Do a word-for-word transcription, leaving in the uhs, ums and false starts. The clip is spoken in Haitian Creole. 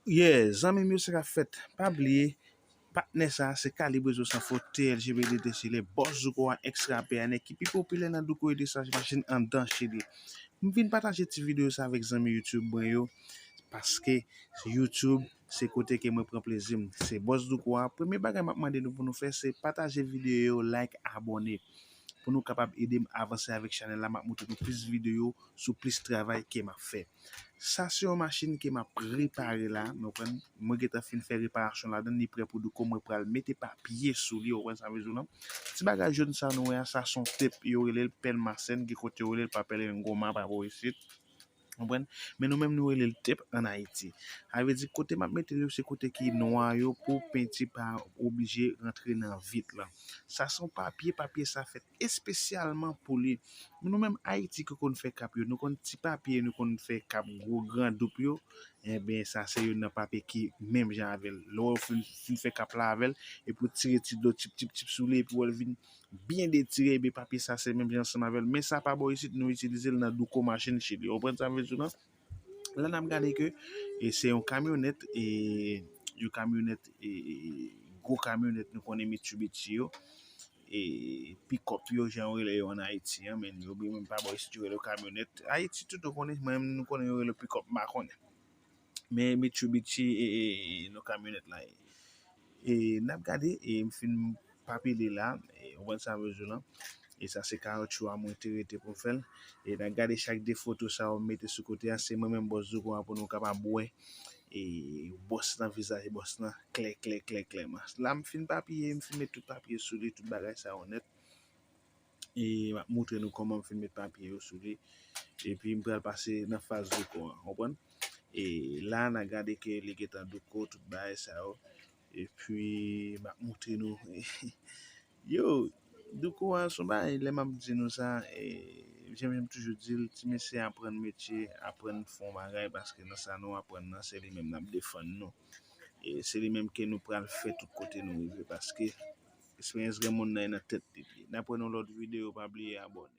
Yeah, zanmi m yo, sa k ap fèt? Pa bliye, patnè sa a se Calibre Zo San Fo, T L G B D T Chili, bòs Douko a, ex rapè a, nèg ki pi popilè nan Douko e desaj machin anndan Chili. M vin pataje ti videyo sa avèk zanmi YouTube mwen yo, paske YouTube se kote ke mwen pran plezi m. Se bòs Douko a. Premye bagay m ap mande nou pou nou fè, se pataje videyo yo, like, abòne. Pou nou kapab ede m avanse avèk chanèl la, m ap montre nou plis videyo sou plis travay ke m ap fè. Sa se yon machin ke m ap repare la, nou konprann? Mwen gentan fin fè reparasyon ladan l, li prè pou Douko, mwen pral mete papye sou li, ou konprann sa m vle di w lan? Ti bagay jòn sa nou wè a, sa se yon tep, yo rele l pèl masèn, gen kote yo rele l papèl engoma pa bò isit. Konprann? Men nou menm nou rele l tep ann Ayiti. Sa vle di kote m ap mete l yo, se kote ki nwa yo pou penti pa oblije rantre nan vit lan. Sa se yon papye, papye sa fèt espesyalman pou li. Nou menm Ayiti ki konn fè kap yo, nou konn ti papye, nou konn fè kap gwo gran doup yo. Enben, sa se youn nan papye ki menm jan avè l. Lè w fin, fin fè kap la avè l, epi w tire ti dlo tip, tip, tip sou li, epi w wè l vin byen detire, ebyen papye sa se menm jan ansanm avè l. Men sa pa bò isit, nou itilize l nan Douko Machin Chili. Ou konprann sa m vle di w lan? La n ap gade ke e se yon kamyonèt, e yon kamyonèt, e gwo kamyonèt nou konnen Mitsubishi yo, e pikòp yo, jan yo rele yo ann Ayiti an, men yo byen menm pa bò isit yo rele yo kamyonèt. Ayiti tout nou konnen, mwen menm nou konnen yo rele yo pikòp, m pa konnen. Men Mitsubishi, e, e, e, nan kamyonèt la. E n ap gade, e m fin papye li la, e ou konprann sa m vle di w lan. E sa se kawotchou a mwen te rete pou m fè l. E n ap gade chak de foto sa yo m mete sou kote a, se mwen menm bòs Douko a pou nou kapab wè. E bòs lan, vizaj bòs lan, klè, klè, klè, klèman. La m fin papye, m fin met tout papye sou li, tout bagay sa yo nèt. E m ap montre nou kòman m fin met papye yo sou li. Epi m pral pase nan faz Douko an, konprann? E la, n a gade ke li gentan Douko, tout bagay sa yo. Epi m ap montre nou. Yo, Douko a se yon bagay, lè m ap di nou sa, e, jan m toujou di l, ti mesye aprann metye, aprann fè yon bagay, paske nan sa nou aprann nan, se li menm n ap defann nou. E se li menm ke nou pral fè tout kote nou rive, paske eksperyans granmoun nan e nan tèt li. N ap wè nan lòt videyo, pa bliye abòne.